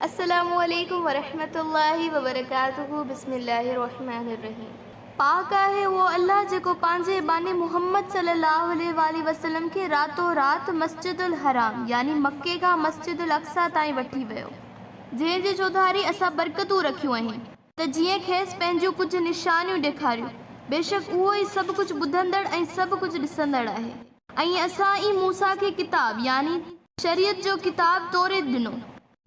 السلام عليڪم ورحمة الله وبرڪاته بسم الله الرحمن الرحيم پاڪ آهي اهو الله جيڪو پنهنجي ٻانهي محمد صلي الله عليه واٰله وسلم کي راتو رات مسجد الحرام يعني مڪي کان مسجد الاقصيٰ تائين وٺي ويو جنهن جي چوڌاري اسان برڪتون رکيون آهن ته جيئن کيس پنهنجون ڪجهه نشانيون ڏيکاريون بيشڪ اهو ئي سڀ ڪجهه ٻڌندڙ ۽ سڀ ڪجهه ڏسندڙ آهي ۽ اسان ئي موسيٰ کي ڪتاب يعني شريعت جو ڪتاب توريت ڏنو.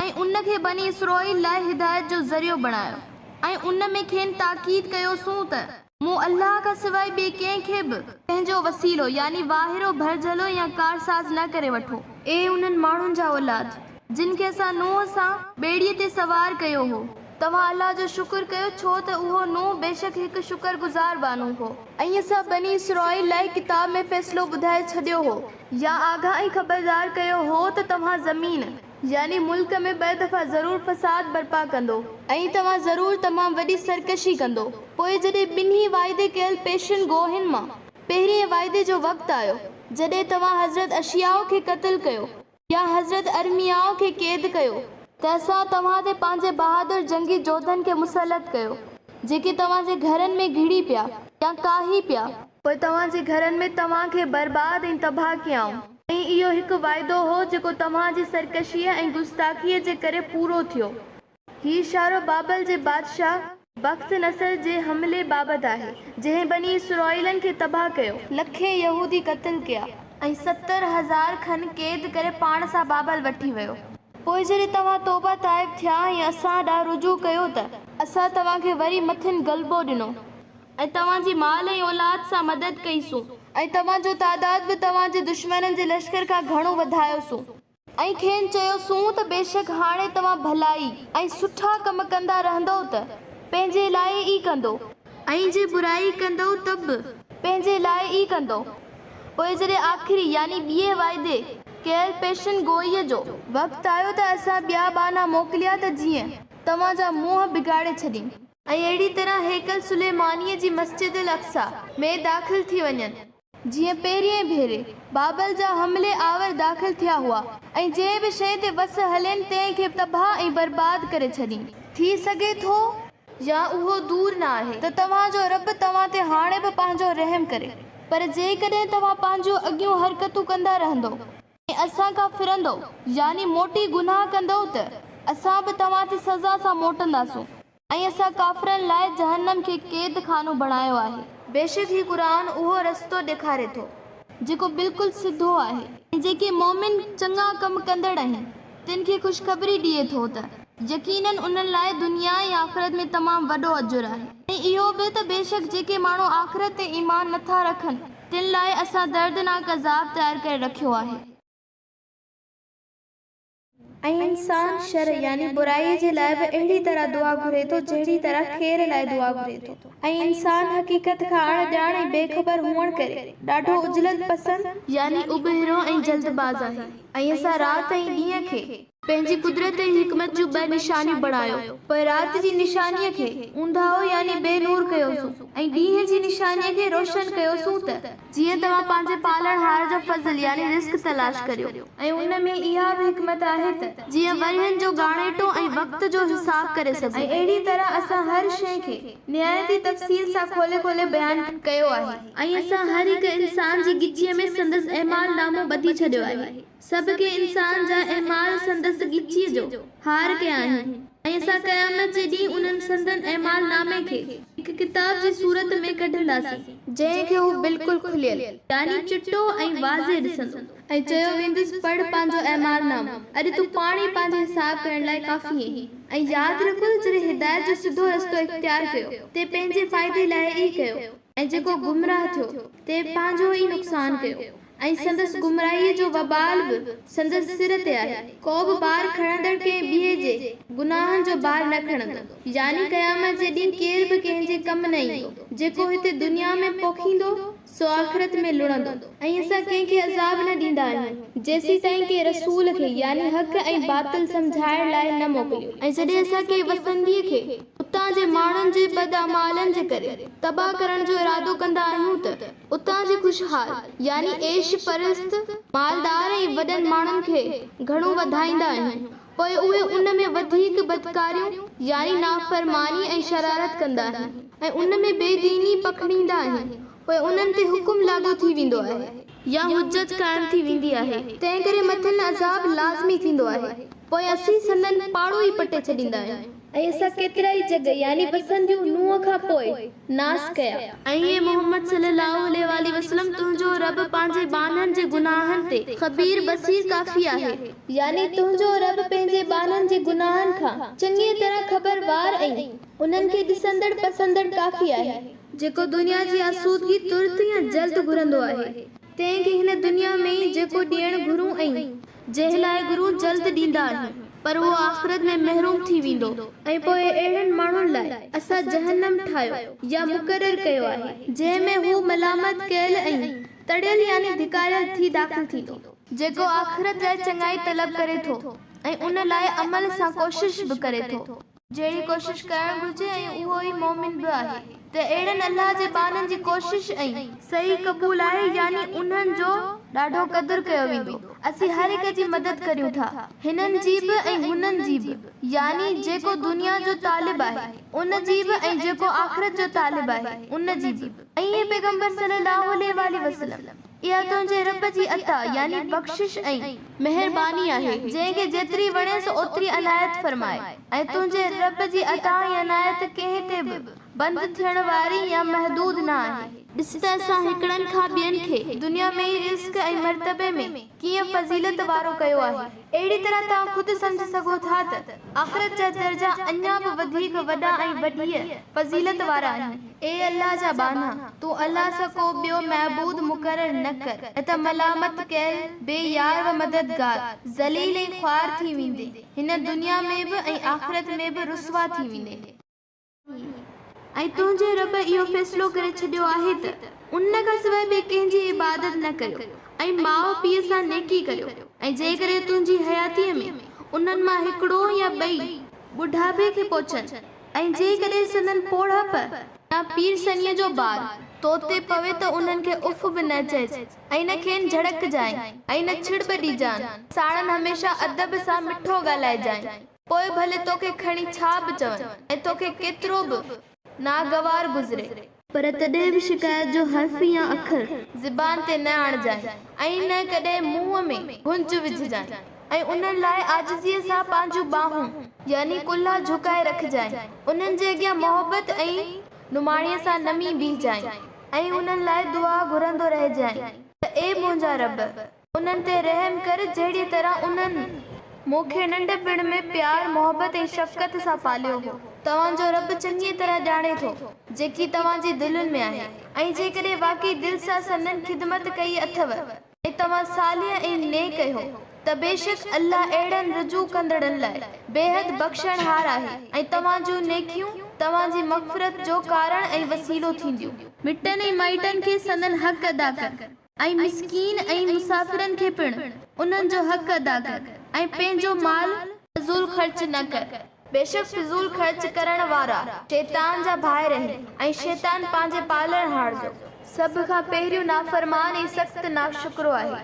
۽ ان کي بني اسرائيل لاء هدايت جو ذريعو بڻايو ۽ ان ۾ کين تاڪيد ڪيوسون ته، مون الله کان سواء ٻئي ڪنهن کي به، پنهنجو وسيلو يعني واهرو، ڀرجهلو يا ڪارساز نه ڪري وٺو. اي انهن ماڻهن جا اولاد! جن کي اسان نوح سان ٻيڙيء تي سوار ڪيو هو، توهان الله جو شڪر ڪيو ڇو ته اهو، نوح، بيشڪ هڪ شڪر گذار ٻانهو هو. ۽ اسان بني اسرائيل لاء ڪتاب ۾ فيصلو ٻڌائي ڇڏيو هو يا آگاهه ۽ خبردار ڪيو هو ته توهان زمين، يعني ملڪ ۾ ٻه دفعا ضرور فساد برپا ڪندو ۽ توهان ضرور تمام وڏي سرڪشي ڪندو. پوء جڏهن ٻنهي واعدي ڪيل پيشن گوهين مان پهرئين واعدي جو وقت آيو، جڏهن توهان حضرت اشعياء کي قتل ڪيو يا حضرت ارمياء کي قيد ڪيو، ته اسان توهان تي پنهنجي بهادر جنگي جوڌن کي مسلط ڪيو، جيڪي توهان جي گهرن ۾ گهڙي پيا يا ڪاهي پيا. پوء توهان جي گهرن ۾ توهان کي برباد ۽ تباهه ڪيائون. ۽ اهو هڪ واعدو هو جيڪو توهان جي سرڪشيء ۽ گستاخيء جي ڪري پورو ٿيو. هي اشارو بابل جي بادشاهه بخت نصر جي حملي بابت آهي، جنهن بني اسرائيلن کي تباهه ڪيو. لکين يهودي قتل ڪيا ۽ 70,000 کن قيد ڪري پاڻ سان بابل وٺي ويو. پوء جڏهن توهان توبه تائب ٿيا ۽ اسان ڏانهن رجوع ڪيو ته اسان توهان کي وري مٿن غلبو ڏنو. ۽ توهان جي مال ۽ اولاد سان مدد ڪئي سون. ۽ توهان جو تعداد به توهان جي دشمنن جي لشڪر کان گهڻو وڌايو سون. ۽ کين چيو سون ته بيشڪ هاڻي توهان ڀلائي ۽ سٺا ڪم ڪندا رهندؤ ته پنهنجي لاء ئي ڪندو. ۽ جي برائي ڪندؤ ته به پنهنجي لاء ئي ڪندؤ. پوء جڏهن آخري، يعني ٻئي واعدي ڪيل پيشن گوئيء جو، وقت آيو ته اسان ٻيا ٻانها موڪليا ته جيئن توهان جا منهن بگاڙي ڇڏين. ۽ اهڙي طرح هيڪل سليمانيء جي مسجد الاقصيٰ ۾ داخل ٿي وڃن، جيئن پهرئين ڀيري، بابل جا حملي آور داخل ٿيا هئا، ۽ جنهن به شيء تي وس هلين تنهن کي تباهه ۽ برباد ڪري ڇڏين. ٿي سگهي ٿو يا اهو دور نه آهي ته توهان جو رب توهان تي هاڻي به پنهنجو رحم ڪري، پر جيڪڏهن توهان پنهنجون اڳيون حرڪتون ڪندا رهندؤ ۽ اسان کان ڦرندؤ، يعني موٽي گناهه ڪندؤ ته، اسان به توهان تي سزا سان موٽنداسون ۽ اسان ڪافرن لاء جهنم کي قيد خانو بڻايو آهي. بيشڪ هي قرآن اهو رستو ڏيکاري ٿو، جيڪو بلڪل سڌو آهي. ۽ جيڪي مؤمن چڱا ڪم ڪندڙ آهن، تن کي خوشخبري ڏئي ٿو ته، يقيناً انهن لاء دنيا ۽ آخرت ۾ تمام وڏو اجر آهي. ۽ اهو به ته بيشڪ جيڪي ماڻهو آخرت تي ايمان نٿا رکن، تن لاء اسان دردناڪ عذاب تيار ڪري رکيو آهي. ۽ انسان شر يعني برائيء جي لاء به اهڙي طرح دعا گهري ٿو جهڙي طرح خير لاء دعا گهري ٿو. ۽ انسان حقيقت کان اڻ ڄاڻ ۽ بي خبر هئڻ ڪري ڏاڍو عجلت پسند، يعني اٻهرو ۽ جلد باز آهي ۽ اسان رات ۽ ڏينهن کي پنهنجي قدرت ۽ حڪمت جون ٻه نشانيون بڻايو، پوء رات جي نشانيء کي اونداهو يعني بي نور ڪيوسون ۽ ڏينهن جي نشانيء کي روشن ڪيوسون ته جيئن توهان پنهنجي پالڻهار جو فضل يعني رزق تلاش ڪريو. ۽ ان ۾ اها به حڪمت آهي ته جيئن ورهين جو ڳاڻيٽو ۽ وقت جو حساب ڪري سگهو. ۽ اهڙي طرح اسان هر شيء کي نهايت ئي تفصيل سان کولي کولي بيان ڪيو آهي. ۽ اسان هر هڪ انسان جي ڳچيء ۾ سندس اعمال نامو ٻڌي ڇڏيو آهي. سڀ ڪي انسان جا اعمال سندس ڳچيء جو هار ڪيا آهن ۽ اسان قيامت جي ڏينهن انهن سندن اعمال نامي کي هڪ ڪتاب جي صورت ۾ ڪڍنداسين. جنهن کي هو بلڪل کليل يعني چٽو ۽ واضح ڏسندو. ۽ چيو ويندس پڙهه پنهنجو اعمال نامو، اڄ تون پاڻ ئي پنهنجي حساب ڪرڻ لاء ڪافي آهين. ۽ ياد رکو ته جڏهن هدايت جو سڌو رستو اختيار ڪيو تنهن پنهنجي فائدي لاء ئي ڪيو. ۽ جيڪو گمراهه ٿيو، تنهن پنهنجو ئي نقصان ڪيو، ۽ سندس گمراهيء جو وبال به سندس سر تي آهي. ڪو به بار کڻندڙ ڪنهن ٻئي جي گناهن جو بار نه کڻندو. يعني قيامت جي ڏينهن ڪير به ڪنهن جي ڪم نه ايندو. جيڪو هتي دنيا ۾ پوکيندو، سو آخرت ۾ لڻندو. ۽ اسان ڪنهن کي عذاب نه ڏيندا آهيون، جيسيتائين ڪنهن رسول کي، يعني حق ۽ باطل سمجهائڻ لاء، نه موڪليون. ۽ جڏهن اسان ڪنهن وسنديء کي اتان اتان جي ماڻهن جي بداعمالن جي ڪري تباهه ڪرڻ جو ارادو ڪندا آهيون ته اتان جي خوشحال يعني عيش پرست مالدار ۽ وڏن ماڻهن کي گهڻو وڌائيندا آهيون پوء اهي ان ۾ وڌيڪ بدڪاريون يعني نافرماني ۽ شرارت ڪندا آهن ۽ ان ۾ بي ديني پکڙيندا آهن پوء انهن تي حڪم لاڳو ٿي ويندو آهي. يا حجت قائم ٿي ويندي آهي، تنهنڪري مٿن عذاب لازمي ٿيندو آهي، پوء اسين سندن پاڙو ئي پٽي ڇڏيندا آهيون. ۽ اسان ڪيترائي جڳ، يعني وسنديون، نوح کان پوء، ناس ڪيا. ۽ اي محمد صلّي اللّٰه عليه واٰله وسلّم! تنهنجو رب پنهنجي ٻانهن جي گناهن تي خبير بصير ڪافي آهي. يعني تنهنجو رب پنهنجي ٻانهن جي گناهن کان چڱيء طرح خبروار ۽، انهن کي، ڏسندڙ پسندڙ ڪافي آهي. جيڪو دنيا جي آسودگي ترت يا جلد گهرندو آهي، تنهن کي هن دنيا ۾ ئي جيڪو ڏيڻ گهرون ۽ جنهن لاء گهرون جلد ڏيندا آهيون، پر اهو آخرت ۾ محروم ٿي ويندو. ۽ پوء اهڙن ماڻهن لاء اسان جهنم ٺاهيو يا مقرر ڪيو آهي. جنهن ۾ هو ملامت ڪيل ۽ تڙيل يعني ڌڪاريل ٿي داخل ٿيندو. جيڪو آخرت لاء چڱائي طلب ڪري ٿو ۽ ان لاء عمل سان ڪوشش به ڪري ٿو. جهڙي ڪوشش ڪرڻ گهرجي ۽ اهو ئي مؤمن به آهي ته اهڙن الله جي ٻانهن جي ڪوشش ۽. سعي قبول آهي يعني انهن جو ڏاڍو قدر ڪيو ويندو. اسين هر هڪ جي مدد ڪريون ٿا، هنن جي به ۽ هنن جي به، يعني جيڪو دنيا جو طالب آهي ان جي به ۽ جيڪو آخرت جو طالب آهي ان جي به. ۽ اي پيغمبر صلّي اللّٰه عليه واٰله وسلّم! اها تنهنجي رب جي عطا، يعني بخشش ۽. مهرباني آهي، جنهن کي جيتري وڻيس اوتري عنايت فرمائي، ۽ تنهنجي رب جي عطا ۽ عنايت ڪنهن تي به بند ٿيڻ واري يا محدود نه آهي. ڏس ته اسان هڪڙن کان ٻين کي دنيا ۾ ئي رزق ۽ مرتبي ۾ ڪيئن فضيلت وارو ڪيو آهي. اهڙي طرح توهان خود سمجهي سگهو ٿا ته آخرت جا درجا اڃا به وڌيڪ وڏا ۽ وڏيء فضيلت وارا آهن. اي الله جا ٻانها! تون الله سان ڪو ٻيو معبود مقرر نه ڪر، نه ته ملامت ڪيل، بي يار و مددگار، ذليل ۽ خوار ٿي ويندين، هن دنيا ۾ به ۽ آخرت ۾ به رسوا ٿي ويندين. ۽ تنهنجي رب اهو فيصلو ڪري ڇڏيو آهي ته ان کان سواء ٻئي ڪنهن جي عبادت نه ڪريو ۽ ماء پيء سان نيڪي ڪريو ۽ جيڪڏهن تنهنجي حياتيء ۾ انهن مان هڪڙو يا ٻئي ٻڍاپي کي پهچن ۽ جيڪڏهن سندن پوڙهپ يا پيرسنيء جو بار تو تي پوي ته انهن کي اف به نه چئج ۽ نه کين جهڙڪجانء ۽ نه ڇڙٻ ڏجان، ساڻن هميشه ادب سان مٺو ڳالهائجانء. پوء ڀلي توکي کڻي ڇا به چون ۽ توکي ڪيترو به ناگوار گذري. پر تڏهن به شڪايت جو حرف يا اکر. زبان تي نه آڻجانء ۽ نه ڪڏهن منهن ۾ گهنج وجهجانء ۽ انهن لاء عاجزيء سان پنهنجون ٻانهون يعني ڪلها جهڪائي رکجانء، انهن جي اڳيان محبت ۽ نماڻيء سان نمي بيهجانء ۽ انهن لاء دعا گهرندو رهجانء ته اي منهنجا رب! انهن تي رحم ڪر جهڙيء طرح انهن مون کي ننڍپڻ ۾ پيار، محبت ۽ شفقت سان پاليو هو. توهان جو رب چڱيء طرح ڄاڻي ٿو جيڪي توهان جي دلين ۾ آهي ۽ جيڪڏهن واقعي دل سان سندن خدمت ڪئي اٿو ۽ توهان صالح ۽ نيڪ اهيو ته بيشڪ الله اهڙن رجوع ڪندڙن لاء بيحد بخشڻهار آهي ۽ توهان جون نيڪيون توهان جي مغفرت جو ڪارڻ ۽ وسيلو ٿينديون. مٽن ۽ مائٽن کي سندن حق ادا ڪر. ۽ مسڪين ۽ مسافرن کي پڻ انهن جو حق ادا ڪر ۽ پنهنجو مال فضول خرچ نه ڪر، بيشڪ فضول خرچ ڪرڻ وارا شيطان جا ڀائر آهن ۽ شيطان پنهنجي پالڻهار جو سڀ کان پهريون نافرمان ۽ سخت ناشڪرو آهي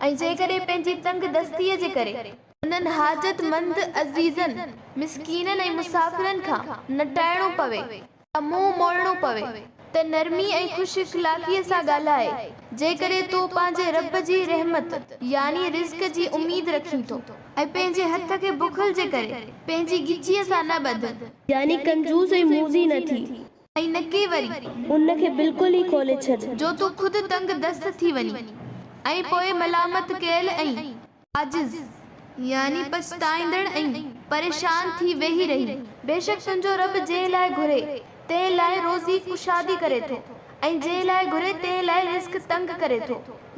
۽ جيڪڏهن پنهنجي تنگ دستيء جي ڪري انهن حاجت مند عزيزن، مسڪينن ۽ مسافرن کان نٽائڻو پوي. يا منهن موڙڻو پوي ته نرمي ۽ خوش اخلاقيء سان ڳالهاء، جيڪڏهن تون پنهنجي رب جي رحمت يعني رزق جي اميد رکين ٿو ۽ پنهنجي هٿ کي بخل جي ڪري پنهنجي ڳچيء سان نه ٻڌ. يعني ڪنجوس ۽ موذي نه ٿي. ۽ نڪي وري. ان کي بلڪل ئي کولي ڇڏ. جو تون خود تنگ دست ٿي وڃين ۽ پوء ملامت ڪيل ۽. عاجز، يعني پڇتائيندڙ ۽ پريشان ٿي ويهي رهي. بيشڪ تنهنجو رب جنهن لاء گهري، تنهن لاء روزي ڪشادي ڪري ٿو ۽ جنهن لاء گهري، تنهن لاء رزق تنگ ڪري ٿو.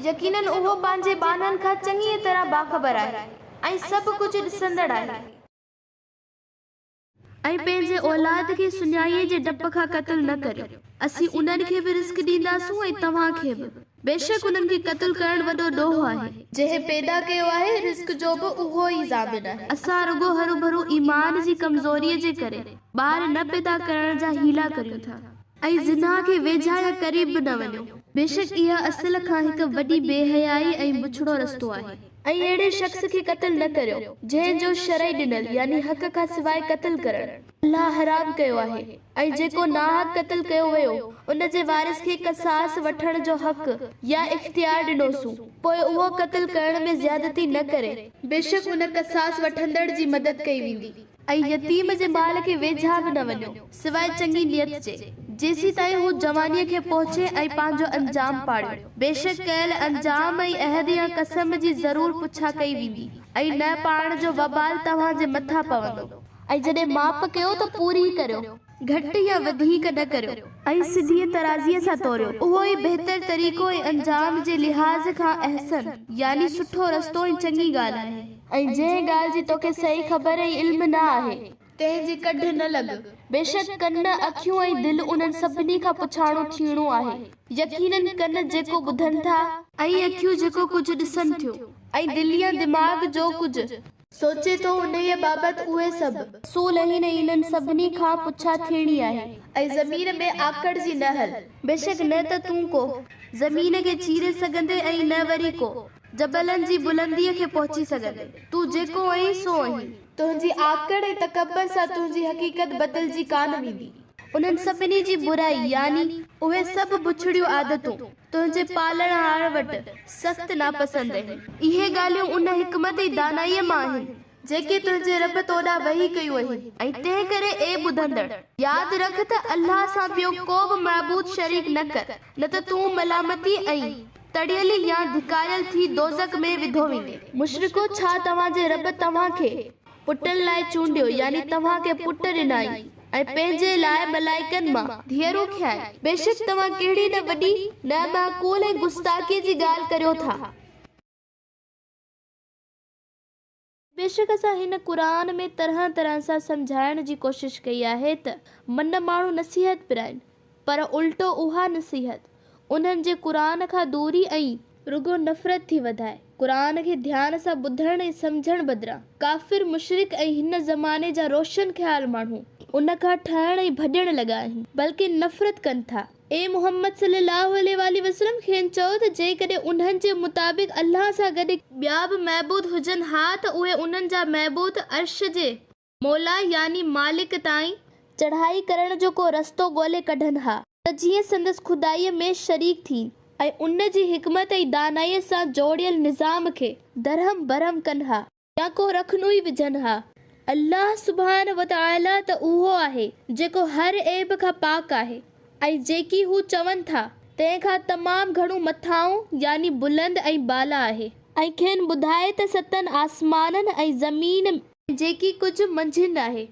يقيناً اهو پنهنجي ٻانهن کان چڱيء طرح باخبر آهي ۽ سڀ ڪجهه ڏسندڙ آهي. ۽ پنهنجي اولاد کي سڃائيء جي ڊپ کان قتل نه ڪريو. اسين انهن کي به رزق ڏينداسون ۽ توهان کي به. بيشڪ انهن کي قتل ڪرڻ وڏو ڏوهه آهي. جنهن پيدا ڪيو آهي، رزق جو به اهو ئي ضامن آهي. اسان رڳو هروڀرو ايمان جي ڪمزوريء جي ڪري ٻار نه پيدا ڪرڻ جا حيلا ڪريون ٿا. ۽ زنا کي ويجها يا قريب به نه وڃو. بيشڪ اها اصل کان هڪ وڏي بي حيائي ۽ بڇڙو رستو آهي. ۽ اهڙي شخص کي قتل نه ڪريو، جنهن جو شرعي ڏنل، يعني حق کان سواء قتل ڪرڻ، الله حرام ڪيو آهي، ۽ جيڪو ناحق قتل ڪيو ويو، ان جي وارث کي قصاص وٺڻ جو حق يا اختيار ڏنوسون، پوء اهو قتل ڪرڻ ۾ زيادتي نه ڪري. بيشڪ ان قصاص وٺندڙ جي مدد ڪئي ويندي. ۽ يتيم جي مال کي ويجها به نه وڃو، سواء چڱي نيت جي، جيسيتائين هو جوانيء کي پهچي ۽ پنهنجو انجام پاڙيو. بيشڪ ڪيل انجام ۽ عهد يا قسم جي ضرور پڇا ڪئي ويندي ۽ نه پاڙڻ جو وبال توهان جي مٿان پوندو. ۽ جڏهن ماپ ڪيو ته پوري ڪريو، گهٽ يا وڌيڪ نه ڪريو. ۽ سڌيء ترازيء سان توريو، اهو ئي بهتر طريقو ۽ انجام جي لحاظ کان احسن، يعني سٺو رستو ۽ چڱي ڳالهه آهي. ۽ جنهن ڳالهه جي توکي صحيح خبر ۽ علم نه آهي. تنهن جي ڪڍ نه لڳ. بيشڪ ڪن، اکيون ۽ دل انهن سڀني کان پڇاڻو ٿيڻو آهي. يقيناً ڪن جيڪو ٻڌن ٿا. ۽ اکيون جيڪو ڪجهه ڏسن ٿيون. ۽ دل يا دماغ جو ڪجهه. سوچي ٿو انهيء بابت اهي سڀ. رسول آهن ۽ انهن سڀني کان پڇا ٿيڻي آهي. ۽ زمين ۾ آڪڙجي نه هل. بيشڪ نه ته تون ڪو. زمين کي چيري سگهندين ۽ نه وري ڪو. جبلن جي بلنديء کي پهچي سگهندين. تون جيڪو آهين سو آهين. تنهنجي آڪڙ ۽ تڪبر سان تنهنجي حقيقت بدلجي ڪانه ويندي. انهن سڀني جي برائي، يعني. اهي سڀ بڇڙيون عادتون. تنهنجي پالڻهار وٽ سخت ناپسند آهن. اهي ڳالهيون ان حڪمت ۽ دانائيء مان آهن. جيڪي تنهنجي رب تو ڏانهن وحي ڪيون آهن. ۽ تنهنڪري اي ٻڌندڙ! ياد رک ته الله سان ٻيو ڪو به معبود شريڪ نه ڪر، نه ته تون ملامتي ۽. تڙيل يا ڌڪاريل ٿي دوزخ ۾ وڌو ويندين. مشرڪو! ڇا توهان جي رب توهان کي. پٽن لاء چونڊيو يعني توهان کي پٽ ڏنائين ۽ پنهنجي لاء ملائڪن مان. ڌيئرون کنيائين. بيشڪ توهان ڪهڙي نه وڏي، نامعقول ۽ گستاخيء جي ڳالهه ڪريو ٿا. بيشڪ اسان هن قرآن ۾ طرح طرح سان سمجهائڻ جي ڪوشش ڪئي آهي ته من ماڻهو نصيحت پرائين پر الٽو اها نصيحت انهن جي قرآن کان دوري ۽. رڳو نفرت ٿي وڌائي. قرآن کي ڌيان سان ٻڌڻ ۽ سمجهڻ بدران ڪافر، مشرڪ ۽ هن زماني جا روشن خيال ماڻهو ان کان ٺهڻ ۽ ڀڄڻ لڳا آهن، بلڪه نفرت ڪن ٿا. اي محمد صلي الله عليه واٰله وسلم! کين چئو ته جيڪڏهن انهن جي مطابق الله سان گڏ ٻيا به معبود هجن ها ته اهي انهن جا معبود عرش جي مولا يعني مالڪ تائين چڙهائي ڪرڻ جو ڪو رستو ڳولي ڪڍن ها ته جيئن سندس خدائيء ۾ شريڪ ٿين ۽ ان جي حڪمت ۽ دانائيء سان جوڙيل نظام کي درهم برهم ڪن ها يا ڪو رخنو ئي وجهن ها. الله سبحانه وتعاليٰ ته اهو آهي جيڪو هر عيب کان پاڪ آهي ۽ جيڪي هو چون ٿا تنهن کان تمام گهڻو مٿانهون يعني بلند ۽ بالا آهي. ۽ کين ٻڌاء ته ستن آسمانن ۽ زمين ۾. جيڪي ڪجهه منجهن آهي،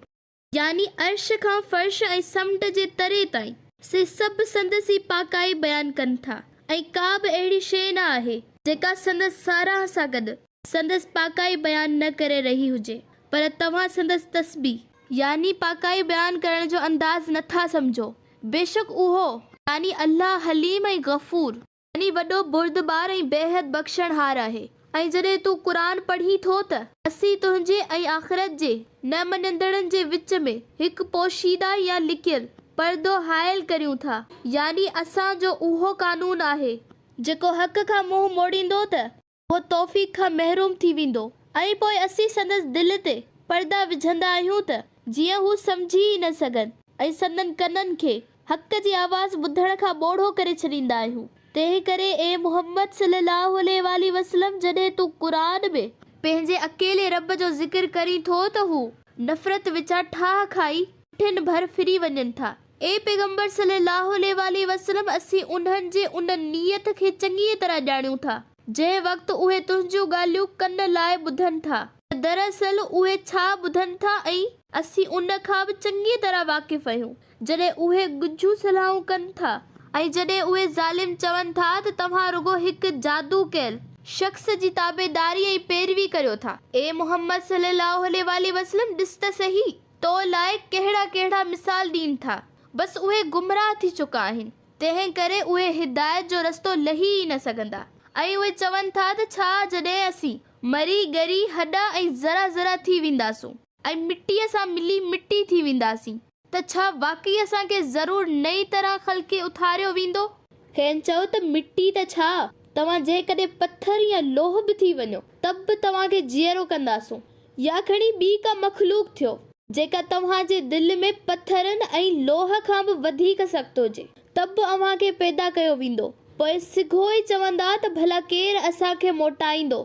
يعني عرش کان فرش ۽ سمنڊ جي تري تائين، سي سڀ سندس ئي پاڪائي بيان ڪن ٿا ۽ ڪا به اهڙي شيء نه آهي، جيڪا سندس ساراهه سان گڏ سندس پاڪائي بيان نه ڪري رهي هجي، پر توهان سندس تسبيح، يعني پاڪائي بيان ڪرڻ جو انداز نه ٿا سمجهو، بيشڪ اهو، يعني الله، حليم ۽ غفور. يعني وڏو بردبار ۽ بيحد بخشڻهار آهي ۽ جڏهن تون قرآن پڙهين ٿو ته اسين تنهنجي ۽ آخرت جي نه مڃيندڙن جي وچ ۾ هڪ پوشيده يا لڪيل پردو حائل ڪريون ٿا يعني اسان جو اهو قانون آهي جيڪو حق کان منهن موڙيندو ته اهو توفيق کان محروم ٿي ويندو ۽ پوء اسين سندس دل تي پردا وجهندا آهيون ته جيئن هو سمجهي ئي نه سگهن ۽ سندن ڪنن کي حق جي آواز ٻڌڻ کان ٻوڙو ڪري ڇڏيندا آهيون تنهنڪري اي محمد صلي الله عليه واٰله وسلم جڏهن تون قرآن ۾. پنهنجي اڪيلي رب جو ذڪر ڪرين ٿو ته هو نفرت وچان ٺاهه کائي پٺين ڀر ڦري وڃن ٿا. اي پيغمبر صلي الله عليه واٰله وسلم اسين انهن جي ان نيت کي چڱيء طرح ڄاڻيون ٿا جنهن وقت اهي تنهنجون ڳالهيون ڪن لائي ٻڌن ٿا ته دراصل اهي ڇا ٻڌن ٿا ۽ اسين ان کان به چڱيء طرح واقف آهيون جڏهن اهي ڳجهيون صلاحون ڪن ٿا ۽ جڏهن اهي ظالم چون ٿا ته توهان رڳو هڪ جادو ڪيل شخص جي تابعداري ۽ پيروي ڪريو ٿا. اي محمد صلي الله عليه واٰله وسلم ڏس ته سهي! تو لاء ڪهڙا ڪهڙا مثال ڏين ٿا، بس اهي گمراهه ٿي چڪا آهن، تنهن ڪري اهي هدايت جو رستو لهي ئي نه سگهندا. ۽ اهي چون ٿا ته ڇا جڏهن اسين مري ڳري هڏا ۽ ذرا ذرا ٿي وينداسون ۽ مٽيء سان ملي مٽي ٿي وينداسين ته ڇا واقعي اسان کي ضرور نئين طرح خلقي اٿاريو ويندو؟ کين چئو ته مٽي ته ڇا، توهان جيڪڏهن پٿر يا لوهه به ٿي وڃو ته به توهان کي جيئرو ڪنداسون، يا کڻي ٻي ڪا مخلوق ٿيو، جيڪا توهان جي دل ۾ پٿرن ۽ لوهه کان به وڌيڪ سخت هجي، ته به اوهان کي پيدا ڪيو ويندو. پوء سگهو ئي چوندا ته ڀلا ڪير اسان کي موٽائيندو،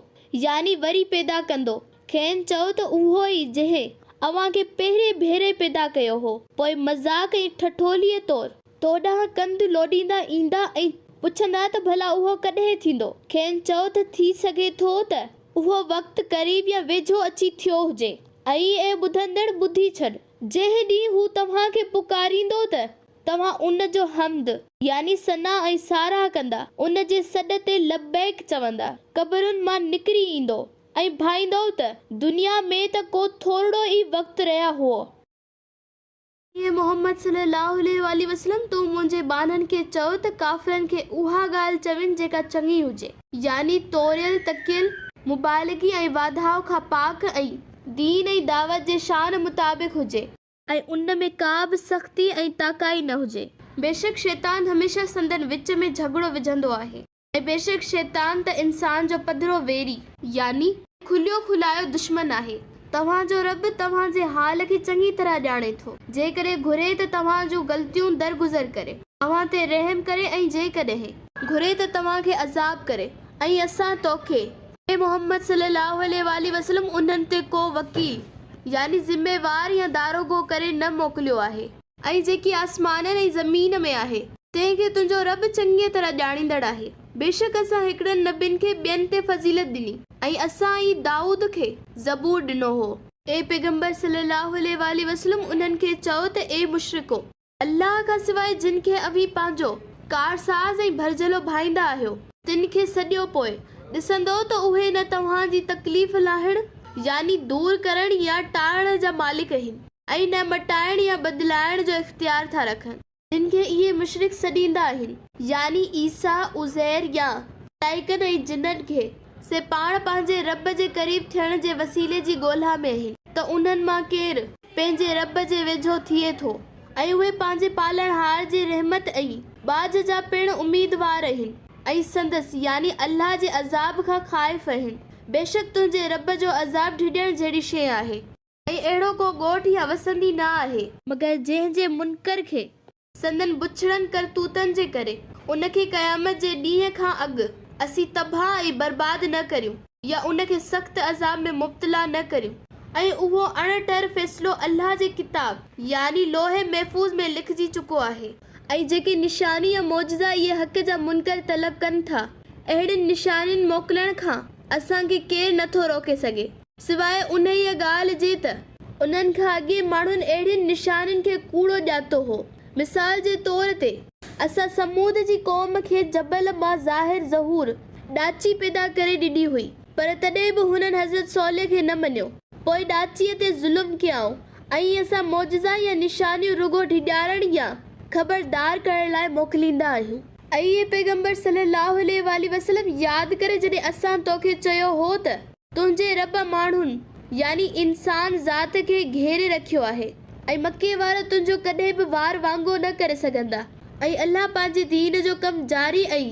يعني وري پيدا ڪندو؟ کين چئو ته اهو ئي جنهن اوهان کي پهرين ڀيري پيدا ڪيو هو. پوء مذاق ۽ ٺٺوليء طور تو ڏانهن ڪنڌ لوڏيندا ايندا ۽ پڇندا ته ڀلا اهو ڪڏهن ٿيندو؟ کين چئو ته ٿي سگهي ٿو ته اهو وقت قريب يا ويجهو اچي ٿيو هجي. ۽ اي ٻڌندڙ ٻڌي ڇڏ! جنهن ڏينهن هو توهان کي پڪاريندو ته توهان ان جو حمد، يعني ثنا ۽ ساراهه ڪندا، ان جي سڏ تي لبيڪ چوندا، قبرن مان نڪري ايندؤ ۽ ڀائيندؤ ته دنيا ۾ ته ڪو ٿورڙو ئي وقت رهيا هئو. اي محمد صلّي اللّٰه عليه واٰله وسلّم! تون منهنجي ٻانهن کي چئو ته ڪافرن کي اها ڳالهه چوين جيڪا چڱي هجي، يعني توريل تڪيل، مبالغي ۽ واڌاء کان پاڪ ۽ دين ۽ دعوت جي شان مطابق هجي. ۽ ان ۾ ڪا به سختي ۽ تاڪائي نه هجي. بيشڪ شيطان هميشه سندن وچ ۾ جهڳڙو وجهندو آهي ۽ بيشڪ شيطان ته انسان جو پڌرو ويري، يعني کليو کلايو دشمن، آهي. توهان جو رب توهان جي حال کي چڱي طرح ڄاڻي ٿو. جيڪڏهن گهري ته توهان جون غلطيون درگذر ڪري، اوهان تي رحم ڪري ۽ جيڪڏهن. گهري ته توهان کي عذاب ڪري ۽ اسان توکي، اي محمد صلّي اللّٰه عليه واٰله وسلّم انهن تي ڪو وڪيل، يعني ذميوار يا داروغو، ڪري نه موڪليو آهي. ۽ جيڪي آسمانن ۽ زمين ۾ آهي، تنهن کي تنهنجو رب چڱيء طرح ڄاڻيندڙ آهي. بيشڪ اسان هڪڙن نبين کي ٻين تي فضيلت ڏني ۽ اسان ئي دائود کي زبور ڏنو هو. اي پيغمبر صلّي اللّٰه عليه واٰله وسلّم انهن کي چئو ته اي مشرڪو! الله کان سواء جن کي اوهين پنهنجو ڪارساز ۽ ڀرجهلو ڀائيندا آهيو، تن کي سڏيو پوء ڏسندؤ ته اهي نه توهان جي تڪليف لاهڻ، يعني دور ڪرڻ يا ٽارڻ، جا مالڪ آهن ۽ نه مٽائڻ يا بدلائڻ جو اختيار ٿا رکن. جن کي اهي مشرڪ سڏيندا آهن، يعني عيسيٰ، عزير يا ملائڪن ۽ جنن کي، سي پاڻ پنهنجي رب جي قريب ٿيڻ جي وسيلي جي ڳولها ۾ آهن ته انهن مان ڪير پنهنجي رب جي ويجهو ٿئي ٿو ۽ اهي پنهنجي پالڻهار جي رحمت ۽ ٻاجهه جا پڻ اميدوار آهن ۽ سندس، يعني الله جي، عذاب کان خائف آهن. بيشڪ تنهنجي رب جو عذاب ڊڄڻ جهڙي شيء آهي. ۽ اهڙو ڪو ڳوٺ يا وسندي نه آهي. مگر جنهن جي منڪر کي سندن بڇڙن ڪرتوتن جي ڪري، ان کي قيامت جي ڏينهن کان اڳ اسين تباهه ۽ برباد نه ڪريون يا ان کي سخت عذاب ۾ مبتلا نه ڪريون ۽ اهو اڻ ٽر فيصلو الله جي ڪتاب، يعني لوح محفوظ، ۾ لکجي چڪو آهي. ۽ جيڪي نشاني يا معجزا اهي حق جا منڪر طلب ڪن ٿا، اهڙين نشانين موڪلڻ کان اسان کي ڪير نه ٿو روڪي سگهي. سواء انهيء ڳالهه جي ته انهن کان اڳي ماڻهن اهڙين نشانين کي ڪوڙو ڄاتو هو. مثال جي طور تي، اسان ثمود جي قوم کي جبل مان ظاهر ظهور ڏاچي پيدا ڪري ڏني هئي، پر تڏهن به هنن حضرت صالح کي نه مڃيو، پوء ڏاچيء تي ظلم ڪيائون ۽ اسان معجزا يا نشانيون رڳو ڊيڄارڻ يا خبردار ڪرڻ لاء موڪليندا آهيون. اي پيغمبر صلّي اللّٰه عليه واٰله وسلّم! ياد ڪر جڏهن اسان توکي چيو هو ته. تنهنجي رب ماڻهن، يعني انسان ذات، کي گهيري رکيو آهي ۽ مڪي وارا تنهنجو ڪڏهن به وار وانگو نه ڪري سگهندا ۽ الله پنهنجي دين جو ڪم جاري ۽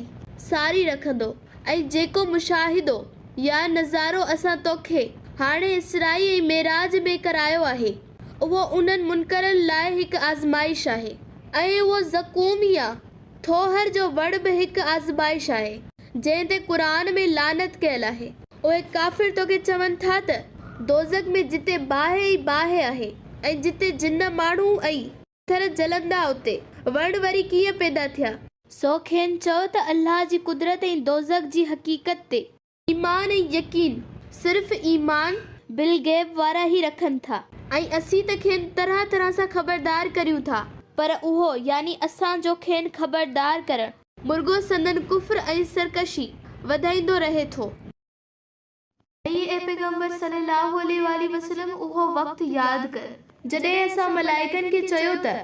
ساري رکندو ۽ جيڪو مشاهدو يا نظارو اسان توکي هاڻي اسرائي ۽ معراج ۾ ڪرايو آهي اهو انهن منڪرن لاء هڪ آزمائش آهي ۽ اهو زقوم يا ٿوهر جو وڻ به هڪ آزمائش آهي، جنهن تي قرآن ۾ لعنت ڪيل آهي. اهي ڪافر توکي چون ٿا ته، دوزخ ۾ جتي باهه ئي باهه آهي ۽ جتي جن، ماڻهو ۽ پٿر جلندا اتي وڻ وري ڪيئن پيدا ٿيا؟ سو کين چئو ته الله جي قدرت ۽ دوزخ جي حقيقت تي ايمان ۽ يقين صرف ايمان بالغيب وارا ئي رکن ٿا ۽ اسين ته کين طرح طرح سان خبردار ڪريون ٿا پر اهو، يعني اسان جو کين خبردار ڪرڻ، مرڳو سندن ڪفر ۽ سرڪشي وڌائيندو رهي ٿو. ۽ اي پيغمبر صلّي اللّٰه عليه واٰله وسلّم اهو وقت ياد ڪر، جڏهن اسان ملائڪن کي چيو ته،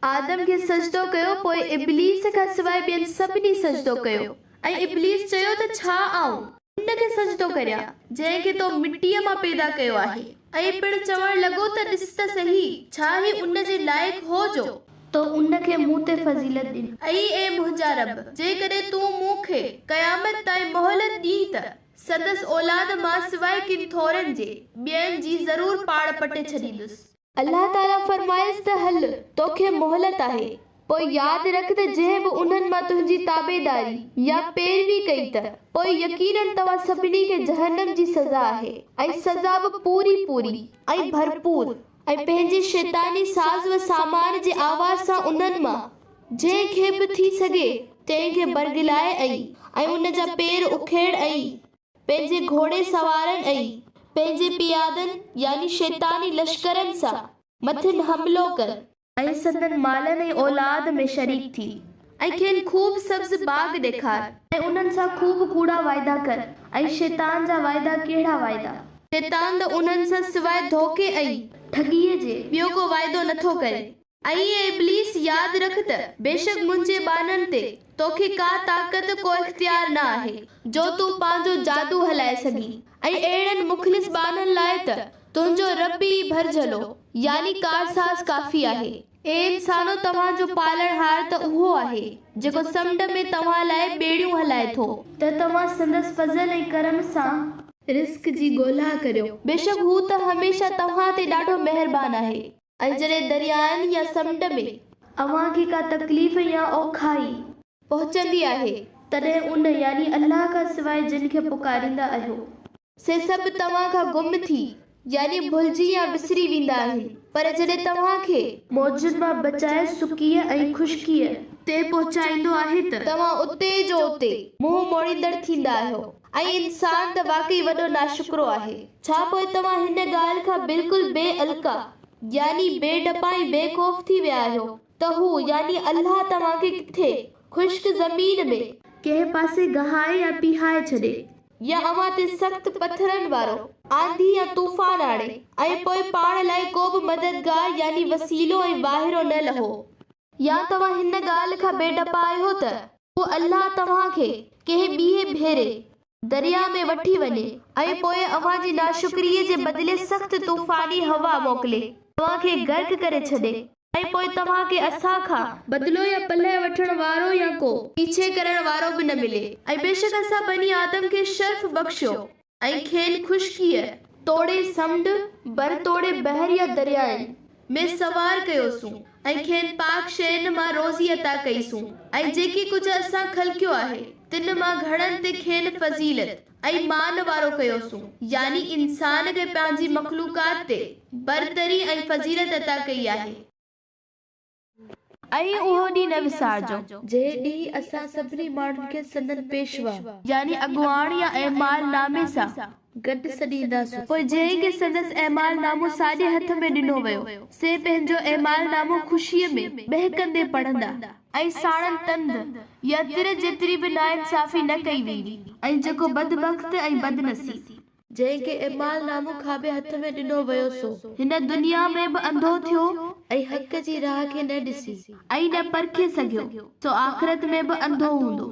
آدم کي سجدو ڪيو پوء ابليس کان سواء ٻين سڀني سجدو ڪيو ۽ ابليس چيو ته ڇا آئون ان کي سجدو ڪريان جنهن کي تو مٽيء مان پيدا ڪيو آهي ۽ پڻ چوڻ لڳو ته ڏس ته سهي ڇا هي ان جي لائق هو جو تو ان کي مون تي فضيلت ڏني. ۽ اي منهنجا رب! جيڪڏهن تون مون کي قيامت تائين مهلت ڏين ته سندس اولاد مان سواء ڪن ٿورن جي، ٻين جي ضرور پاڙ پٽي ڇڏيندس. الله تعاليٰ فرمايس ته هل، توکي مهلت آهي، پوء ياد رک ته جنهن به انهن مان تنهنجي تابعداري يا پيروي ڪئي ته پوء يقيناً توهان سڀني کي جهنم جي سزا آهي ۽ سزا به پوري پوري ۽ ڀرپور. ۽ پنهنجي شيطاني ساز و سامان جي آواز سان انهن مان جنهن کي به ٿي سگهي تنهن کي برغلائي ۽ ۽ ان جا پير اکيڙ ۽ پنهنجي گهوڙي سوارن ۽ پنهنجي پيادن يعني شيطاني لشڪرن سان مٿن حملو ڪر. ۽ سندن مالن ۽ اولاد ۾ شريڪ ٿي ۽ کين خوب سبز باغ ڏيکار. ۽ انهن سان خوب ڪوڙا وعدا ڪر ۽ شيطان جا وعدا ڪهڙا وعدا؟ شيطان ته انهن سان سواء ڌوڪي ۽. ٺڳيء جي ٻيو ڪو وعدو نٿو ڪري. ۽ اي ابليس ياد رک ته بيشڪ منهنجي ٻانهن تي توکي ڪا طاقت ڪو اختيار نه آهي جو تون پنهنجو جادو هلائي سگهين ۽ اهڙن مخلص ٻانهن لاء ته تنهنجو رب ئي ڀرجهلو يعني ڪارساز ڪافي آهي. اي انسانو! توهان جو پالڻهار ته اهو آهي، جيڪو سمنڊ ۾ توهان لاء ٻيڙيون هلائي ٿو. ته توهان سندس فضل ۽ ڪرم سان. رزق جي ڳولها ڪريو. بيشڪ هو ته هميشه توهان تي ڏاڍو مهربان آهي. ۽ جڏهن دريائن يا سمنڊ ۾. اوهان کي ڪا تڪليف يا اوکائي. پهچندي آهي، تڏهن ان، يعني الله، کان سواء جن کي پڪاريندا آهيو. سي سڀ توهان کان گم ٿي، يعني ڀلجي يا وسري ويندا آهن، پر جڏهن توهان کي. موجن مان بچائي سڪيء ۽ خشڪيء. تي پهچائيندو آهي ته. توهان اتي جو اتي منهن موڙيندڙ ٿيندا آهيو. ۽ انسان ته واقعي وڏو ناشڪرو آهي. ڇا پوء توهان هن ڳالهه کان بلڪل بي الڪا، يعني بي ڊپا ۽ بي خوف ٿي ويا آهيو ته هو، يعني الله، توهان کي ڪٿي، خشڪ زمين ۾. ڪنهن پاسي گهائي يا پيهائي ڇڏي. يا اوهان تي سخت پٿرن وارو آنڌي يا طوفان آڻي ۽ پوء پاڻ لاء ڪو به مددگار يعني وسيلو ۽ واهرو نه لهو. يا توهان هن ڳالهه کان بي ڊپا آهيو ته هو الله توهان کي ڪنهن ٻئي ڀيري درياء ۾ وٺي وڃي ۽ پوء اوهان جي ناشڪريء جي بدلي سخت طوفاني هوا موڪلي توهان کي غرق ڪري ڇڏي ۽ پوء توهان کي اسان کان بدلو يا پلئه وٺڻ وارو يا ڪو پيڇي ڪرڻ وارو به نه ملي ۽ بيشڪ اسان بني آدم کي شرف بخشيو ۽ کين خشڪيء توڙي سمنڊ، بر توڙي بحر يا دريائن، ۾ سوار ڪيوسون ۽ کين پاڪ شين مان روزي عطا ڪئي سون ۽ جيڪي ڪجهه اسان خلقيو آهي تن مان گهڻن تي کين فضيلت ۽ مان وارو ڪيوسون يعني انسان کي پنهنجي مخلوقات تي برتري ۽ فضيلت عطا ڪئي آهي. ۽ اهو ڏينهن نه وسارجو. جنهن ڏينهن اسان سڀني ماڻهن کي سندن پيشوا. يعني اڳواڻ يا اعمال نامي سان گڏ سڏينداسون. پوء جنهن کي سندس اعمال نامو ساڄي هٿ ۾ ڏنو ويو، سي پنهنجو اعمال نامو خوشيء ۾ ٻهڪندي پڙهندا. ۽ ساڻن تند يا تر جيتري به ناانصافي نه ڪئي ويندي. ۽ جيڪو بدبخت ۽ بدنصيب. جنهن کي اعمال نامو کاٻي هٿ ۾ ڏنو ويو سو. هن دنيا ۾ به انڌو ٿيو. ۽ حق جي راهه کي نه ڏسي. ۽ نه پرکي سگهيو، سو آخرت ۾ به انڌو هوندو.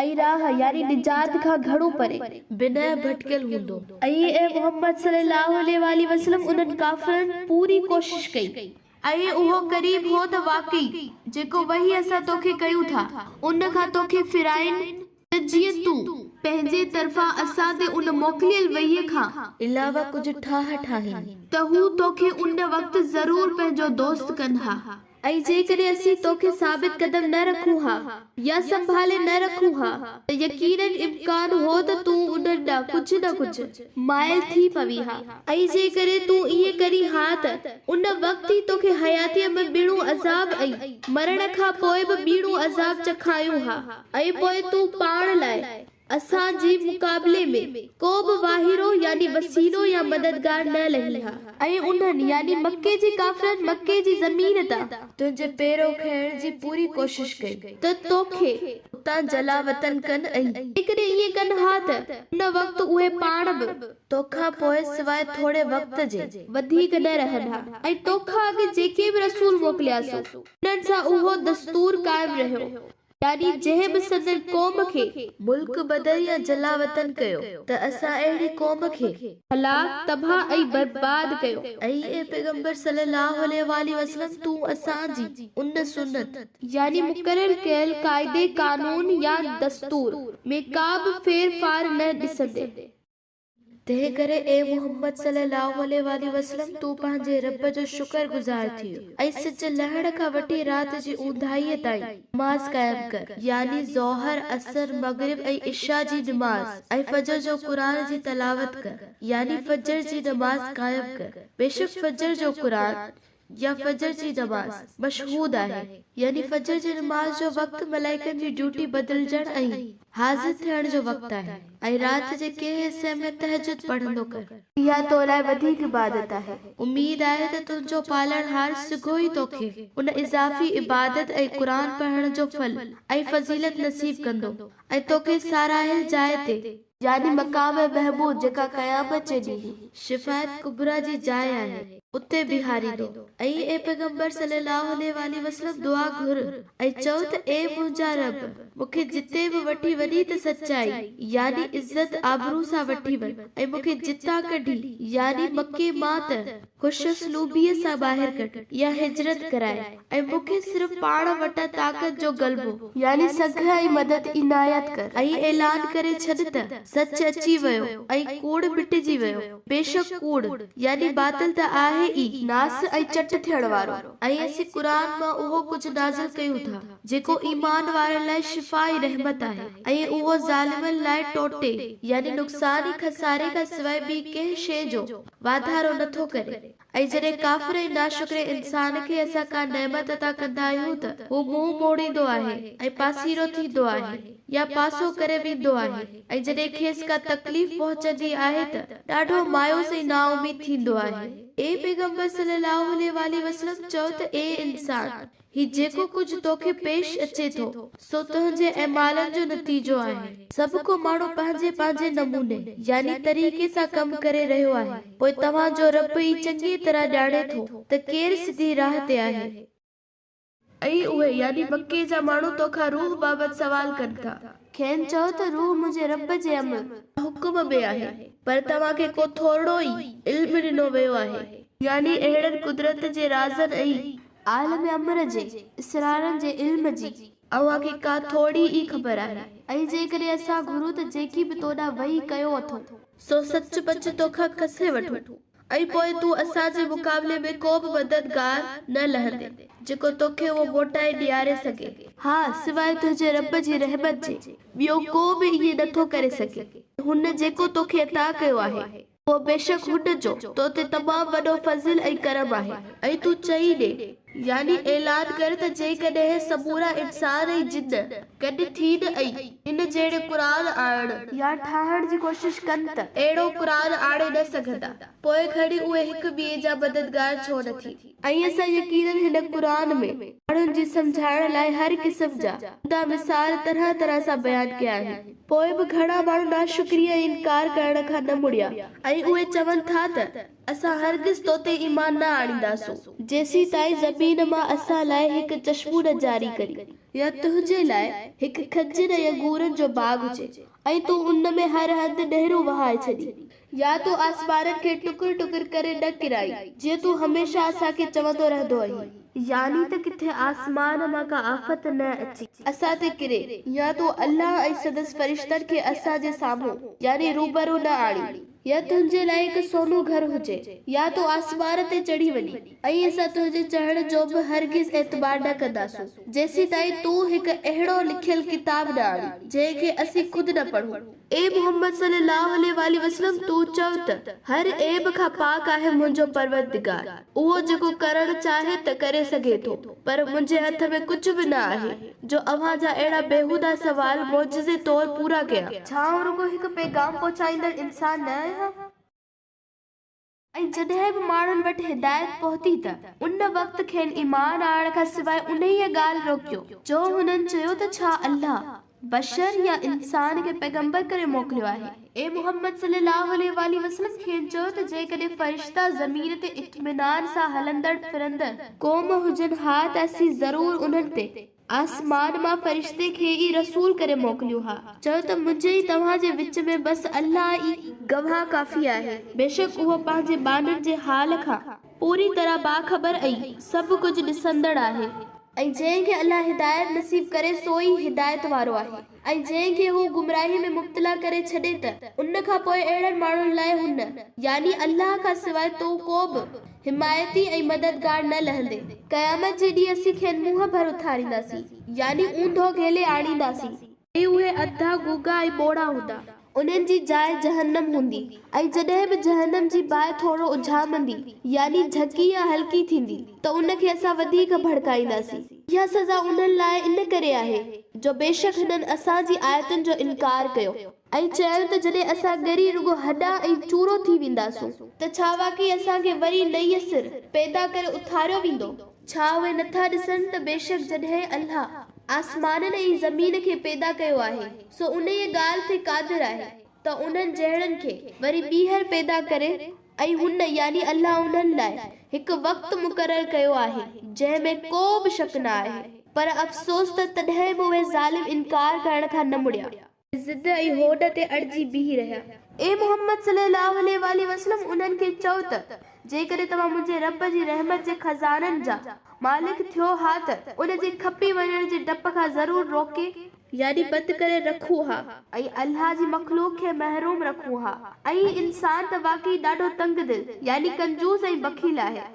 ۽ راهه، يعني نجات، کان گهڻو پري. بنهه ڀٽڪيل هوندو. ۽ اي محمد صلي الله عليه واٰله وسلم انهن ڪافرن پوري ڪوشش ڪئي. ۽ اهو قريب هو ته واقعي جيڪو وحي اسان توکي ڪيون ٿا ان کان توکي ڦيرائين ته جيئن تون، پنهنجي طرفان اسان تي ان موڪليل وحي کان. علاوه ڪجهه ٺاهه ٺاهين. ته هو توکي ان وقت ضرور پنهنجو دوست ڪن ها. ۽ جيڪڏهن اسين توکي ثابت قدم نه رکون ها يا سنڀالي نه رکون ها ته يقيناً امڪان هو ته تون انهن ڏانهن ڪجهه نه ڪجهه مائل ٿي پوين ها. ۽ جيڪڏهن تون ائين ڪرين ها ته ان وقت ئي توکي حياتيء ۾ ٻيڻو عذاب ۽ مرڻ کان پوء به ٻيڻو عذاب چکايون ها ۽ پوء تون پاڻ لاء اسان جي مقابلي ۾، ڪو به واهرو يعني وسيلو يا مددگار نه لهين ها. ۽ انهن، يعني مڪي جي ڪافرن، مڪي جي زمين تان. تنهنجي پيرو کڻڻ جي پوري ڪوشش ڪئي. ته توکي. اتان جلاوطن ڪن ۽. جيڪڏهن ائين ڪن ها ته، ان وقت اهي پاڻ به. توکان پوء سواء ٿوري وقت جي. وڌيڪ نه رهن ها. ۽ توکان اڳ جيڪي به رسول موڪلياسون، انهن سان اهو دستور قائم رهيو. يعني جنهن به سندن قوم کي. ملڪ بدر يا جلاوطن ڪيو ته اسان اهڙي قوم کي. هلاڪ، تباهه ۽ برباد ڪيو. ۽ اي پيغمبر صلّي اللّٰه عليه واٰله وسلّم تون اسان جي ان سنّت. يعني مقرر ڪيل قاعدي، قانون يا دستور، ۾ ڪا به ڦير ڦار نه ڏسندين. تنهن ڪري اي محمد صلّي اللّٰه عليه واٰله وسلّم تون پنهنجي ربّ جو شڪر گذار ٿيء ۽ سج لهڻ کان وٺي رات جي اونداهيء تائين نماز قائم ڪر، يعني ظهر، عصر، مغرب ۽ عشاء جي نماز ۽ فجر جو قرآن جي تلاوت ڪر، يعني فجر جي نماز قائم ڪر، بيشڪ فجر جو قرآن، يا فجر جي نماز، مشهود آهي، يعني فجر جي نماز جو وقت ملائڪن جي ڊيوٽي بدلجڻ ۽ حاضر ٿيڻ جو وقت آهي ۽ رات جي ڪنهن حصي ۾ تهجد پڙهندو ڪر. اها تو لاء وڌيڪ عبادت آهي. اميد آهي ته تنهنجو پالڻهار سگهو ئي توکي ان اضافي عبادت ۽ قرآن پڙهڻ جو ڦل ۽ فضيلت نصيب ڪندو ۽ توکي ساراهيل جاء تي، يعني مقام محمود جيڪا قيامت جي ڏينهن. شفاعت ڪبريٰ جي جاء آهي، اتي بيهاريندو. ۽ اي پيغمبر صلّي اللّٰه عليه واٰله وسلّم دعا گهر ۽ چئو ته اي منهنجا رب! مون کي جتي به وٺي وڃين ته سچائي، يعني عزت آبرو، سان وٺي وڃ ۽ مون کي جتان ڪڍين، يعني مڪي مان، ته خوش اسلوبيء سان ٻاهر ڪڍ يا هجرت ڪراء ۽ مون کي صرف پاڻ وٽان طاقت جو غلبو. يعني سگهه ۽ مدد عنايت ڪر. ۽ اعلان ڪري ڇڏ ته، سچ اچي ويو ۽ ڪوڙ مٽجي ويو، بيشڪ ڪوڙ، يعني باطل ته آهي ئي. ناس ۽ چٽ ٿيڻ وارو. ۽ اسين قرآن مان اهو ڪجهه نازل ڪيون ٿا، جيڪو ايمان وارن لاء شفا ۽ رحمت آهي ۽ اهو ظالمن لاء ٽوٽي، يعني نقصان ۽ خساري کان سواء ٻي ڪنهن شيء جو، واڌارو نه ٿو ڪري ۽ جڏهن ڪافر ۽ ناشڪري انسان کي اسان ڪا نعمت عطا ڪندا آهيون ته هو منهن موڙيندو آهي ۽ پاسيرو ٿيندو آهي يا پاسو ڪري ويندو آهي ۽ جڏهن کيس ڪا تڪليف پهچندي آهي ته ڏاڍو مايوس ۽ نااميد ٿيندو آهي. اي پيغمبر صلي الله عليه واٰله وسلم چئو ته اي انسان! هي جيڪو ڪجهه توکي پيش اچي ٿو، سو تنهنجي اعمالن جو نتيجو آهي. سڀ ڪو ماڻهو پنهنجي پنهنجي نموني، يعني طريقي سان ڪم ڪري رهيو آهي، پوء توهان جو رب ئي چڱيء طرح ڄاڻي ٿو ته ڪير سڌي راهه تي آهي. ۽ اهي، يعني مڪي جا ماڻهو، توکان روح بابت سوال ڪن ٿا. کين چئو ته روح منهنجي رب جي امر. حڪم ۾ آهي، پر توهان کي ڪو ٿورڙو ئي علم ڏنو ويو آهي. يعني اهڙن قدرت جي رازن ۽. عالم امر جي، اسرارن جي علم جي. اوهان کي ڪا ٿورڙي ئي خبر آهي. ۽ جيڪڏهن اسان گهرون ته جيڪي به تو ڏانهن وحي ڪيو اٿئون. سو سچ پچ توکان کسي وٺون ۽ پوء تون اسان جي مقابلي ۾ ڪو به مددگار نه لهندين، جيڪو توکي اهو موٽائي ڏياري سگهي. ها، سواء تنهنجي رب جي رحمت جي، ٻيو ڪو به ائين نٿو ڪري سگهي. هن جيڪو توکي عطا ڪيو آهي. اهو بيشڪ هن جو تو تي تمام وڏو فضل ۽ ڪرم آهي. ۽ تون چئي ڏي، يعني اعلان ڪر ته جيڪڏهن سمورا انسان ۽ جن گڏ ٿين ۽ هن جهڙي قرآن آڻڻ. يا ٺاهڻ جي ڪوشش ڪن ته. اهڙو قرآن آڻي نه سگهندا، پوء کڻي اهي هڪ ٻئي جا مددگار ڇو نه ٿين. ۽ اسان يقيناً هن قرآن ۾، ماڻهن جي سمجهائڻ لاء هر قسم جا، عمدا مثال طرح طرح سان بيان ڪيا آهن، پوء به گهڻا ماڻهو ناشڪري ۽ انڪار ڪرڻ کان نه مڙيا. ۽ اهي چون ٿا ته، اسان هرگز تو تي ايمان نه آڻينداسون. جيسيتائين زمين مان اسان لاء هڪ چشمو نه جاري ڪرين. يا تنهنجي لاء هڪ کجين ۽ انگورن جو باغ هجي ۽ تون ان ۾ هر هنڌ نهرون وهائي ڇڏين. يا تون آسمانن کي ٽڪر ٽڪر ڪري نه ڪيرائين، جيئن تون هميشه اسان کي چوندو رهندو آهين. يعني ته ڪٿي آسمان مان ڪا آفت نه اچي. اسان تي ڪري، يا تون الله ۽ سندس فرشتن کي اسان جي سامهون، يعني روبرو، نه آڻين. يا تنهنجي لاء هڪ سونو گهر هجي، يا تون آسمان تي چڙهي وڃين، ۽ اسان تنهنجي چڙهڻ جو به هرگز اعتبار نه ڪنداسون، جيسيتائين تون هڪ اهڙو لکيل ڪتاب نه آڻين، جنهن کي اسين خود نه پڙهون. اي محمد صلي الله عليه واٰله وسلم تون چؤ ته، هر عيب کان پاڪ آهي منهنجو پروردگار، اهو جيڪو ڪرڻ چاهي ته ڪري ڪري سگهي ٿو، پر منهنجي هٿ ۾ ڪجهه به نه آهي، جو اوهان جا اهڙا بيهودا سوال معجزي طور پورا ڪيان. ڇا آئون رڳو هڪ پيغام پهچائيندڙ انسان نه آهيان؟ ۽ جڏهن به ماڻهن وٽ هدايت پهتي ته، ان وقت کين ايمان آڻڻ کان سواء انهيء ڳالهه روڪيو، جو هنن چيو ته ڇا الله، بشر يا انسان کي پيغمبر ڪري موڪليو آهي؟ اي محمد صلي الله عليه واٰله وسلم کين چئو ته جيڪڏهن فرشتا زمين تي اطمينان سان هلندڙ ڦرندڙ قوم هجن ها ته اسين ضرور انهن تي آسمان مان فرشتي کي ئي رسول ڪري موڪليون ها. چئو ته منهنجي ۽ توهان جي وچ ۾ بس الله ئي گواهه ڪافي آهي. بيشڪ اهو پنهنجي ٻانهن جي حال کان پوري طرح باخبر ۽ سڀ ڪجهه ڏسندڙ آهي. ۽ جنهن کي الله هدايت نصيب ڪري سو ئي هدايت وارو آهي ۽ جنهن کي هو گمراهي ۾ مبتلا ڪري ڇڏي ته ان کان پوء اهڙن ماڻهن لاء هن، يعني الله، کان سواء تون ڪو به حمايتي ۽ مددگار نه لهندين. قيامت جي ڏينهن اسين کين منهن ڀر اٿارينداسين، يعني اونڌو گهلي آڻينداسين. ۽ اهي اڌا، گوگا ۽ ٻوڙا هوندا. انهن جي جاء جهنم هوندي، ۽ جڏهن به جهنم جي باهه ٿورو اجهامندي، يعني جهڪي يا هلڪي ٿيندي، ته ان کي اسان وڌيڪ ڀڙڪائينداسين. اها سزا انهن لاء ان ڪري آهي، جو بيشڪ هنن اسان جي آيتن جو انڪار ڪيو. ۽ چيائون ته جڏهن اسان ڳري رڳو هڏا ۽ چورو ٿي وينداسون ته ڇا واقعي اسان کي وري نئين سر، پيدا ڪري، اٿاريو ويندو؟ ڇا اهي نٿا ڏسن ته بيشڪ جڏهن الله آسمانن ۽ زمين کي پيدا ڪيو آهي سو انهيء ڳالهه تي قادر آهي ته انهن جهڙن کي، وري ٻيهر، پيدا ڪري ۽ هن، يعني الله، انهن لاء هڪ وقت مقرر ڪيو آهي جنهن ۾ ڪو به شڪ نه آهي پر افسوس ته تڏهن به اهي ظالم انڪار ڪرڻ کان نه مڙيا. ضد ۽ هوڏ تي اڙجي بيهي رهيا. اي محمد صلي الله عليه واٰله وسلم انهن کي چئو ته جيڪڏهن توهان منهنجي رب جي رحمت جي خزانن جا مالڪ ٿيو ها ته ان جي کپي وڃڻ جي ڊپ کان ضرور روڪي، يعني بند ڪري، رکون ها. ۽ الله جي مخلوق کي محروم رکون ها ۽ انسان ته واقعي ڏاڍو تنگ دل، يعني ڪنجوس ۽ بخيل، آهي.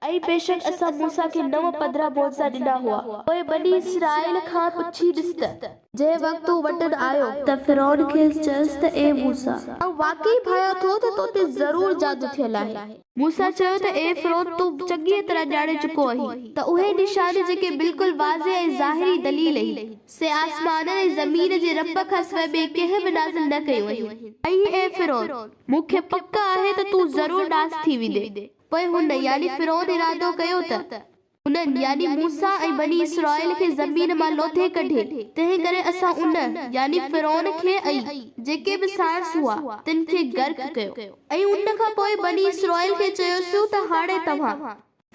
۽ بيشڪ اسان موسيٰ کي نو پڌرا معجزا ڏنا هئا، پوء بني اسرائيل کان پڇي ڏس ته. جنهن وقت هو وٽن آيو. ته فرعون کيس چيس ته اي موسيٰ! آئون واقعي ڀانيان ٿو ته تو تي ضرور جادو ٿيل آهي. موسيٰ چيو ته اي فرعون! تون چڱيء طرح ڄاڻي چڪو آهين ته اهي نشانيون جيڪي بلڪل واضح ۽ ظاهري دليل اهي، سي آسمانن ۽ زمين جي رب کان سواء ٻئي ڪنهن به نازل نه ڪيون اهن. ۽ اي فرعون! مون کي پڪ آهي ته تون ضرور ناس ٿي ويندين. پوء هن، يعني فرعون، ارادو ڪيو ته انهن، يعني موسيٰ ۽ بني اسرائيل، کي زمين مان لوڌي ڪڍي، تنهنڪري اسان ان، يعني فرعون، کي ۽ جيڪي به ساڻس هئا، تن کي غرق ڪيو. ۽ ان کان پوء بني اسرائيل کي چيوسون ته هاڻي توهان،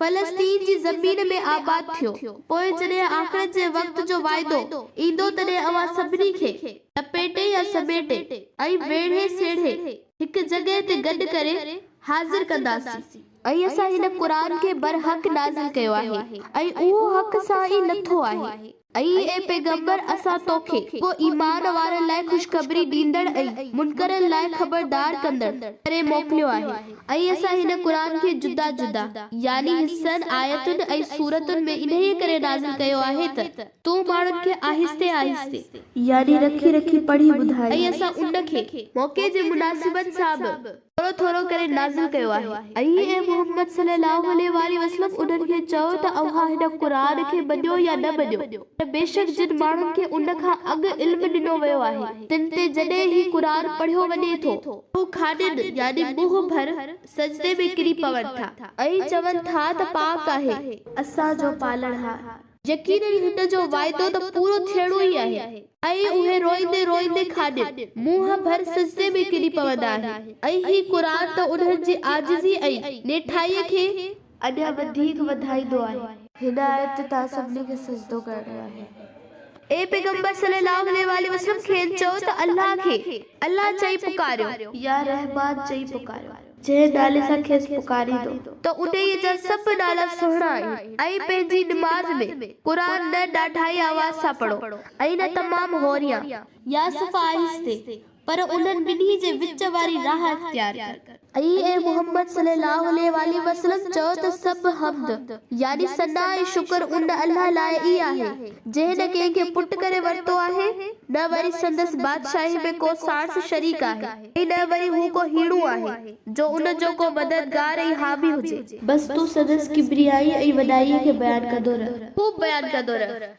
فلسطين جي زمين ۾، آباد ٿيو، پوء جڏهن آخرت جي وقت جو وعدو ايندو تڏهن اوهان سڀني کي، لپيٽي يا سميٽي، ۽ ويڙهي سيڙهي، هڪ جڳهه تي گڏ ڪري، حاضر ڪنداسين. ۽ اسان هن قرآن کي برحق نازل ڪيو آهي ۽ اهو حق سان ئي لٿو آهي. ۽ اي پيغمبر! اسان توکي، رڳو ايمان وارن لاء خوشخبري ڏيندڙ ۽ منڪرن لاء خبردار ڪندڙ، ڪري موڪليو آهي. ۽ اسان هن قرآن کي جدا جدا، يعني حصن، آيتن ۽ سورتن، ۾ انهيء ڪري نازل ڪيو آهي ته تون ماڻهن کي آهستي آهستي. يعني رکي رکي پڙهي ٻڌائين. ۽ اسان ان کي، موقعي جي مناسبت سان به، ٿورو ٿورو ڪري نازل ڪيو آهي. ۽ اي محمد صلي الله عليه واٰله وسلم انهن کي چئو ته اوهان هن قرآن کي مڃيو يا نه مڃيو پر بيشڪ جن ماڻهن کي ان کان اڳ علم ڏنو ويو آهي تن تي جڏهن هي قرآن پڙهيو وڃي ٿو ته هو کاڏين، يعني منهن ڀر، سجدي ۾ ڪري پون ٿا. ۽ چون ٿا ته پاڪ آهي اسان جو پالڻهار. يقيناً هن جو وعدو ته پورو ٿيڻو ئي آهي. ۽ اهي روئيندي روئيندي کاڏين، منهن ڀر سجدي ۾ ڪري پوندا آهن ۽ هي قرآن ته انهن جي عاجزي ۽ نيٺائيء کي اڃا وڌيڪ وڌائيندو آهي. هن آيت تي توهان سڀني کي سجدو ڪرڻو آهي. اي پيغمبر صلّي اللّٰه عليه واٰله وسلّم کين چئو ته الله کي الله چئي پڪاريو. يا رحمان چئي پڪاريو. جنهن نالي سان کيس پڪاريندو. ته انهيء جا سڀ نالا سهڻا آهن. ۽ پنهنجي نماز ۾، قرآن نه ڏاڍائي آواز سان پڙهو ۽ نه تمام هوريان. يا صفا آهستي. پر انهن ٻنهي جي وچ واري راهه اختيار ڪر. ۽ اي محمد صلي الله عليه واٰله وسلم چئو ته سڀ حمد، يعني ثنا ۽ شڪر، ان الله لاء ئي آهي، جنهن نه ڪنهن کي پٽ ڪري ورتو آهي، نه وري سندس بادشاهي ۾ ڪو ساڻس شريڪ آهي ۽ نه وري هو ڪو هيڻو آهي، جو ان جو ڪو مددگار ۽ حامي هجي. بس تون سندس ڪبريائي ۽ وڏائيء کي بيان ڪندو رهه. خوب بيان ڪندو رهه.